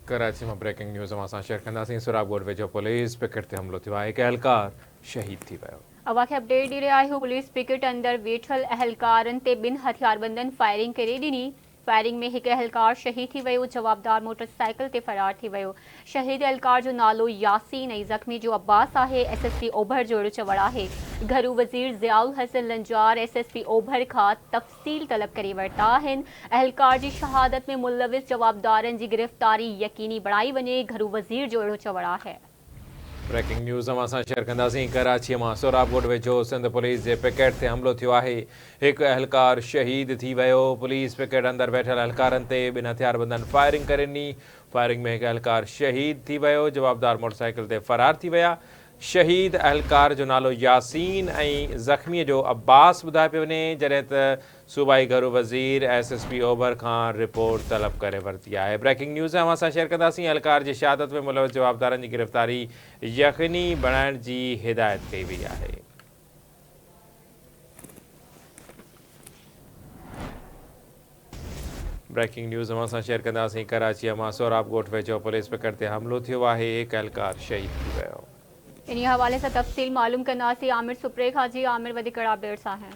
ڪراچي مان breaking news اوهان سان شيئر ڪنداسين، سهراب ڳوٺ ويجهو پوليس پڪيٽ تي حملو ٿيو آهي، هڪ اهلڪار شهيد ٿي ويو. اوهان کي اپڊيٽ ڏئي رهيا آهيون پوليس پڪيٽ اندر ويٺل اهلڪارن تي ٻن هٿياربندن فائرنگ ڪري ڏني، فائرنگ ۾ هڪ اهلڪار شهيد ٿي ويو، جوابدار موٽر سائيڪل تي فرار ٿي ويو، شهيد اهلڪار جو نالو ياسين ۽ زخمي جو عباس آهي، ايس ايس پي اوڀر جو اهڙو چوڻ آهي، گهرو وزير Zia ul Hassan Lanjar S S P اوڀر کان تفصيل طلب ڪري ورتا آهن، اهلڪار جي شهادت ۾ ملوث جوابدارن جي گرفتاري يقيني بڻائي وڃي، گهرو وزير جو اهڙو چوڻ آهي. بريڪنگ نيوز اوهان سان شيئر ڪنداسين ڪراچيء مان سهراب ڳوٺ ويجهو سنڌ پوليس جي پڪيٽ تي حملو ٿيو آهي، هڪ اهلڪار شهيد ٿي ويو، پوليس پڪيٽ اندر ويٺل اهلڪارن تي ٻن هٿياربندن فائرنگ ڪري ڏني، فائرنگ ۾ هڪ اهلڪار شهيد ٿي ويو، جوابدار موٽرسائيڪل تي فرار ٿي ويا، شهيد اهلڪار جو نالو ياسين ۽ زخميء جو عباس ٻڌايو پيو وڃي، جڏهن ته صوبائي گهرو وزير ايس ايس پي اوڀر کان رپورٽ طلب ڪري ورتي آهي. بريڪنگ نيوز اوهان سان شيئر ڪنداسين، اهلڪار جي شهادت ۾ ملوث جوابدارن جي گرفتاري يقيني بڻائڻ جي هدايت ڪئي وئي آهي. بريڪنگ نيوز اوهان سان شيئر ڪنداسين ڪراچيء مان سهراب ڳوٺ ويجهو پوليس پڪڙ تي حملو ٿيو آهي هڪ اهلڪار شهيد ٿي ويو. انهي حوالي سان تفصيل معلوم ڪنداسين عامر سپري کان جي عامر وڌيڪ ڪهڙا اپڊيٽس آهن.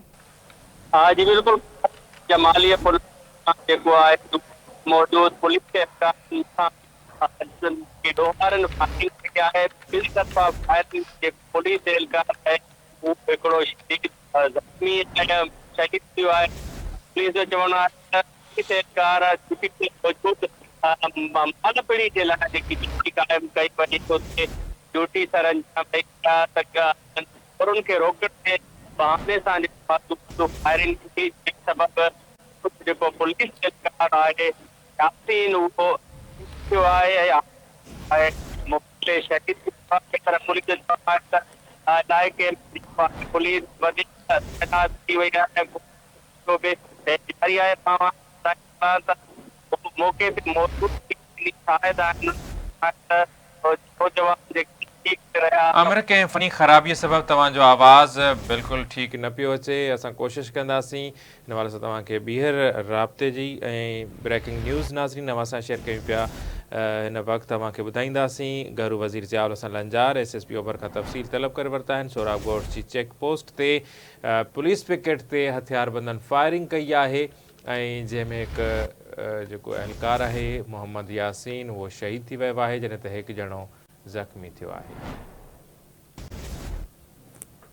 ها جي بلڪل جمالي پل جيڪو آهي موجود پوليس اهلڪارن مٿان ڏوهارين فائرنگ ڪئي آهي ٻن طرفا فائرنگ جيڪو پوليس اهلڪار آهي هو هڪڙو شديد زخمي ۽ شهيد ٿيو آهي. پوليس جو چوڻ آهي ته پوليس اهلڪار ڊيوٽي تي موجود مال پڙي جي لاء جيڪي ڊيوٽي قائم ڪئي وئي اتي ڊيوٽي سر انجام ڏئي پيا ته چورن کي روڪڻ جي بهاني سان جيڪو فائرنگ ٿي جنهن سبب جيڪو پوليس اهلڪار آهي ياسين اهو شهيد ٿيو آهي ۽ موقعي تي شهيد ٿي ويو آهي پر پوليس جو چوڻ آهي ته علائقي ۾ پوليس وڌيڪ تعينات ٿي وئي آهي ۽ جو به جاري آهي ته موقعي تي موجود شاهد آهن ته نوجوان جيڪي ٺيڪ رهيا. عامر ڪنهن فني خرابيء سبب توهان جو آواز بلڪل ٺيڪ نه پيو اچي اسان ڪوشش ڪنداسين ان حوالي سان توهان کي ٻيهر رابطي جي ۽ بريڪنگ نيوز ناظرين اوهان سان شيئر ڪيون پيا هن وقت اوهان کي ٻڌائينداسين گهرو وزير Zia ul Hassan Lanjar S S P اوڀر کان تفصيل طلب ڪري ورتا آهن سهراب ڳوٺ جي چيڪ پوسٽ تي پوليس پڪيٽ تي هٿياربندن فائرنگ ڪئي آهي ۽ جنهن ۾ هڪ جيڪو اهلڪار آهي محمد ياسين اهو شهيد ٿي ويو آهي جڏهن ته هڪ ڄڻو زخمي ٿيو آهي.